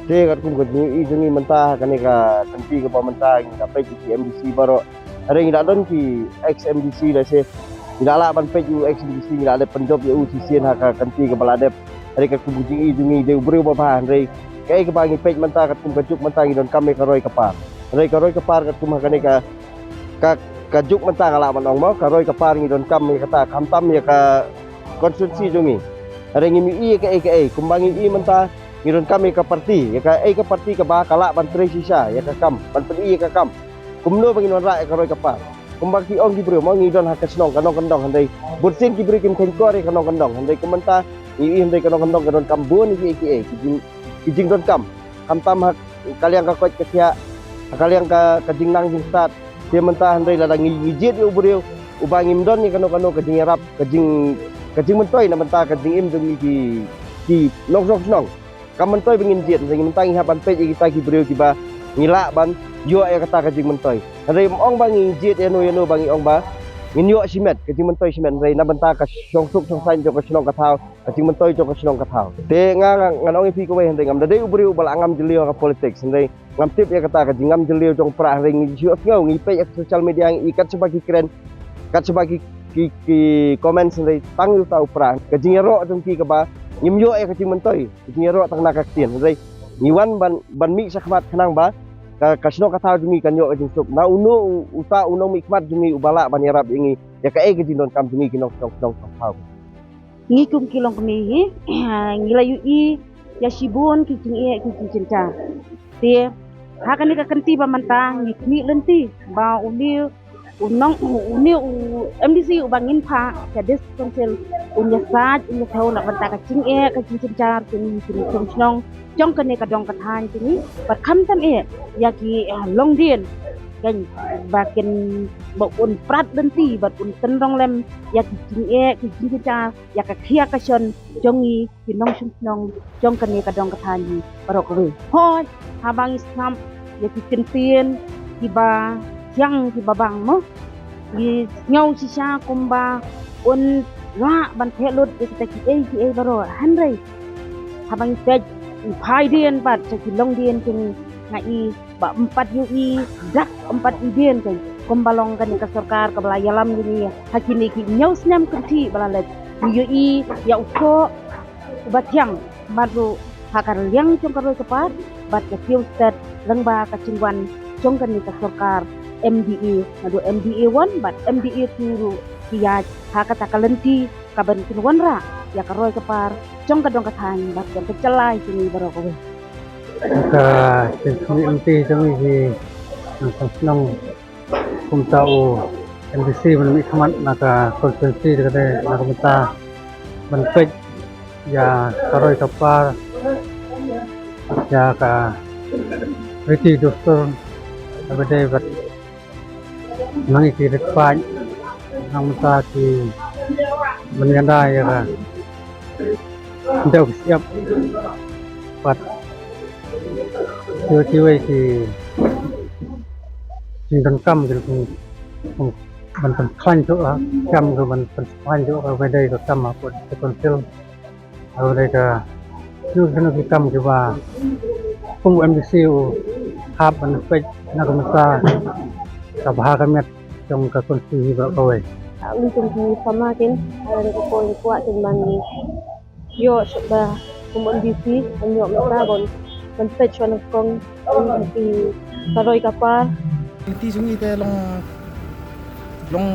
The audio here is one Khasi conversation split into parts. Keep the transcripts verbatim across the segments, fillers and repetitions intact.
Te katkum ka jingïohi jong ngi mynta ha kane ka kynti kaba mynta ngi la peit ki M D C baroh. Hynrei ngi la don ki ex M D C lehse. Ngi la lah ban peit u ex M D C, ngi la dep pynjop ïa u shisien ha ka kynti kaba la dep. Hynrei katkum ka jingïohi jong ngi dei u briew ba bha, hynrei kaei kaba ngi peit mynta katkum ka juk mynta ngi donkam ïa ka roi ka par. Hynrei ka roi ka par katkum ha kane ka ka, ka juk mynta nga lah ban ong mo, ka roi ka par ngi donkam ïa kata, khamtam ïa ka constituency jong ngi. Hynrei ngim ïohi ïa kaei kaei, kumba ngi ïohi mynta ngi donkam ïa ka party, ïa kaei ka party kaba ka lah ban trei shisha ïa ka kam, ban pyni ïa ka kam. Kumno ba ngin wanrah ïa ka roi ka par. Kumba ki ong ki briew mo, ngi don ha ka shnong ka nongkyndong, hynrei bun sien ki briew kim kheiñ kor ïa ka nongkyndong, hynrei kum mynta ngi ïohi hynrei ka nongkyndong ka donkam bun ïa kiei kiei ki jing, ki jingdonkam. Khamtam ha ka liang ka koit ka khiah, ha ka liang ka, ka jingnang jingstad. Te mynta hynrei lada ngi, ngi jied ïa u briew uba ngim don ïa kano kano ka jingïarap, ka jing, ka jingmyntoi na bynta ka jingim jong ngi ki, ki nongshong shnong. Kam myntoi ba ngin jied, hynrei mynta ngi hap ban peit ïa kita ki briew kiba ngi lah ban ïoh ïa kata ka jingmyntoi. Hynrei ym ong ba ngi jied ïano ïano ba ngi ong ba ngin ïoh shimet, ka jingmyntoi shimet, hynrei na bynta ka shongsuk shongsaiñ jong ka shnong ka thaw, ka jingmyntoi jong ka shnong ka thaw. Te nga, nga, ngan ong ïa phi kawei, hynrei ngam da dei u briew uba la ngam jylliew ha ka politics, hynrei ngam tip ïa kata ka jingngam jylliew jong u Prah, hynrei ngi shu ïohsngew, ngi peit ïa ka social media, ngi kat shaba ki kren, kat shaba ki, ki, ki comments, hynrei tang ïa uta u Prah, ka jingïaroh jong ki kaba ngim ïoh ïa ka jingmyntoi, ka jingïaroh tang na ka ktien, hynrei ngi wan ban, ban mih shakhmat khnang ba ka, ka shnong ka thaw jong ngi kan ïoh ka jingsuk. Na uno u, uta u nongmihkhmat jong ngi uba lah ban ïarap ïa ngi ïa kaei ka jingdonkam jong ngi ki nongshong shnong ka thaw. Ngi kum ki longkmie hi, ngi la ïohi ïa shibun ki jingeh ki jingjynjar. Te ha kane ka kynti ba mynta ngi khmih lynti ba une u nong, u, une u M D C uba ngin phah sha District Council un ïasaid, un ïathew na bynta ka jingeh ka jingjynjar jong ngi ki nongshong shnong jong kane ka dong ka thaiñ jong ngi. Bad khamtam eh ïa ki, eh, longdien, kan, ba kin, ba un prat lynti bad un kynrong lem ïa ki jingeh ki jingjynjar, ïa ka khia ka shon jong ngi ki nongshong shnong jong kane ka dong ka thaiñ hi baroh kawei. Hooid, haba ngi sngap ïa ki kyntien kiba thiang kiba bang mo, ngi sngew shisha kumba un lah ban theh lut ïa kita kiei kiei baroh, hynrei haba ngi peit, ngi phai dien pat sha ki longdien jong ngi, nga i ba ym pat ïohi dak, ym pat i dien, kan, kumba long kane ka sorkar kaba la ïalam ïa ngi ha kine ki hynñiew snem kynthih ba la leit. Ngi ïohi ïa u thoh uba thiang, bad ruh ha ka liang jong ka roi ka par bad ka kiew stet lyngba ka jingwan jong kane ka sorkar M D A, naduh M D A one bad M D A two ruh ki ïaid ha kata ka lynti kaban kin wanrah ïa ka roi ka par jong ka dong ka thaiñ bad jong ka jylla jong ngi baroh kawei. Ka jingkhmih lynti jong ngi ki nongshong shnong, kumta u M D C ban mihkhmat na ka constituency, te ka dei na ka bynta ban peit ïa ka roi ka par, ïa ka riti dustur, ka dei bad nang ïa ki rit paid, nang mynta ki ban ïada ïa ka, ndew ki siap pat kiwei kiwei ki jingdonkam ki kum, kum ban pynkhlaiñ shuh ka kam, ka ban pynkhlaiñ shuh ka, ba dei ka kam hapoh District Council. Haba dei ka, kino kino ki kam kiba kum u M D C u hap ban peit na ka bynta ka bha ka miat jong ka constituency baroh kawei. Kum ki samla kin, haba dei ka por ngi kwah kin ban ïoh shuh ba kum u M D C ban ïoh mynta ban, ban peit shuwa nyngkong ki ka roi ka par. Lynti jong ngi te long, long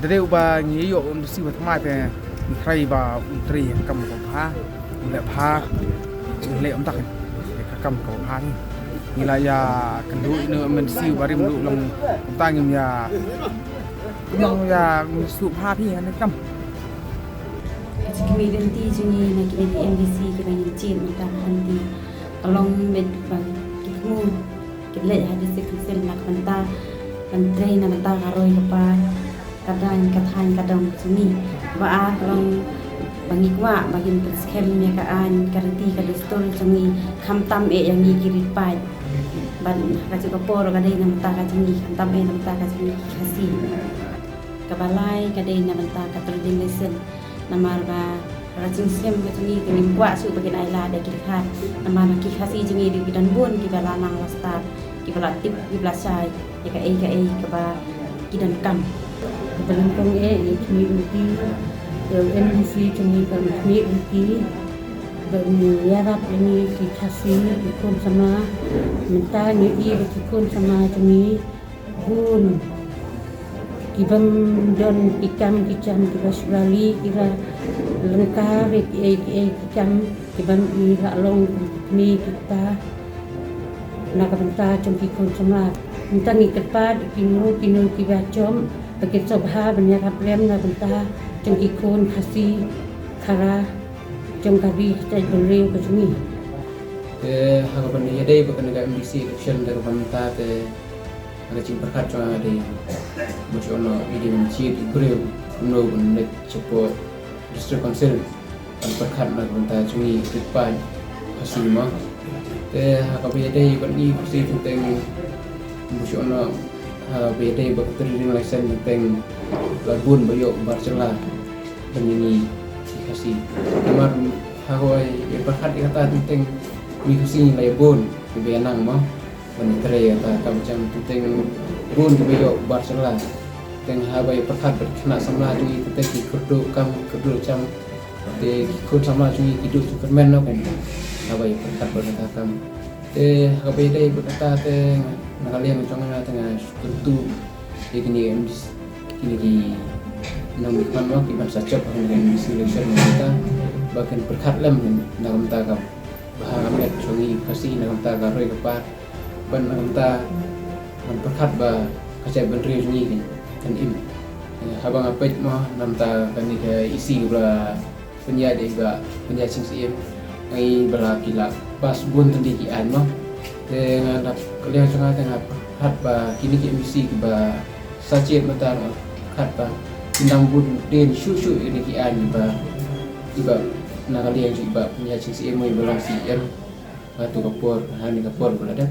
da dei uba ngi ïoh u M D C uba thymmai te ngi tharai ba un trei ïa ka kam kaba bha, un leh bha, un leh ym tak ïa ka kam kaba bha. Ngi la ïakynduh ïa u M D C uba rim ruh long kumta ngim ïa, ngim ïa ngim sngewbha phi ha kane ka kam. Ka jingkhmih lynti jong ngi na kine ki M D C kiba ngin jied mynta ha lynti ka long met ba ki thmu ki leit ha District Council na ka bynta ban trei na bynta ka roi ka par, ka dong ka thaiñ ka dong jong ngi. Ba ar ka long ba ngi kwah ba ngin pynskhem ïa ka aiñ ka riti ka dustur jong ngi, khamtam eh ïa ngi ki ri paid. Bad ha kajuh ka por ka dei na bynta ka jong ngi, khamtam eh na bynta ka jong ngi ki Khasi. Kaba lai ka dei na bynta ka trading license. Namar ba ha Ka jingsngewsih ka jong ngi ka ngim kwah shuh ba kin ai lad ïa ki dkhar. Namar ki Khasi jong ngi dei ki don bun kiba la nang la stad, kiba la tip, kiba la shai ïa kaei kaei kaba ki donkam. Ba nyngkong eh ïa khmih ïa ki, ïa u MDC jong ngi ka khmih ïa ki, ba ïarap ïa ngi ki Khasi ki khun samla. Mynta ngi i ba ki khun samla jong ngi bun ki bym don ki kam ki jam kiba shu la lih, ki la lyngkar ïa kiei kiei ki kam ki bym i la long kum ki kmie ki kpa na ka bynta jong ki khun samla. Mynta ngi kyrpad ïa kino kino kiba jop ba kin sngewbha ban ïarap lem na bynta jong ki khun Khasi Khara jong ka ri ka jaitbynriew ka jong ngi. Te ha kaba ïadei bad kane ka MDC election da kaba mynta te, ha ka jingpyrkhat jong nga dei, ba shu noh ïa dei ban jied ïa u briew kumno ban leit shapoh District Council, ban pyrkhat na ka bynta jong ngi ki paid Khasi mo. Te ha kaba ïadei bad ngi Khasi teng teng, ba shu noh, ha kaba ïadei bad ka trading license teng teng, la bun ba ïoh bar jylla ban ïa ngi ki Khasi. Namar ha kaba ïa pyrkhat ïa kata teng teng, ngi Khasi ngi la ïa bun kiba ïa nang mo ban ïa trei ïa kata ka kam jam, teng teng bun kiba ïoh bar jylla. Teng haba ïa pyrkhat bad ki khynnah samla jong ngi teng teng ki kyrduh kam kyrduh jam, te ki khun samla jong ngi ki duh jingkyrmen noh kan. Haba ïa pyrkhat bad kata ka kam, te ha kaba ïadei bad kata te, na ka liang jong nga te nga shu kyntu ïa kine MDC, kine ki nongmihkhmat mo, ki ban sa jop ha kane ka MDC election, na ka bynta ba kin pyrkhat lem na ka bynta ka bha ka met jong ngi Khasi, na ka bynta ka roi ka par, ban na ka bynta ban pyrkhat ba ka jaitbynriew jong ngi kan, kan im. Eh, haba nga peit mo, na ka bynta kane ka EC ba la pynïaid da i Bah Pynïaid Sing Syiem, nga i ba la ki la pass bun tylli ki aiñ mo. Te nga na ka liang jong nga te nga pyrkhat ba kine ki MDC kiba sa jied mynta, nga pyrkhat ba kin nang bun dien shuh shuh ïa kine ki aiñ ba, i Bah, na ka liang jong i Bah Pynïaid Sing Syiem mo, i ba long CEM. Nga tu ka por, ha kane ka por ba la dep.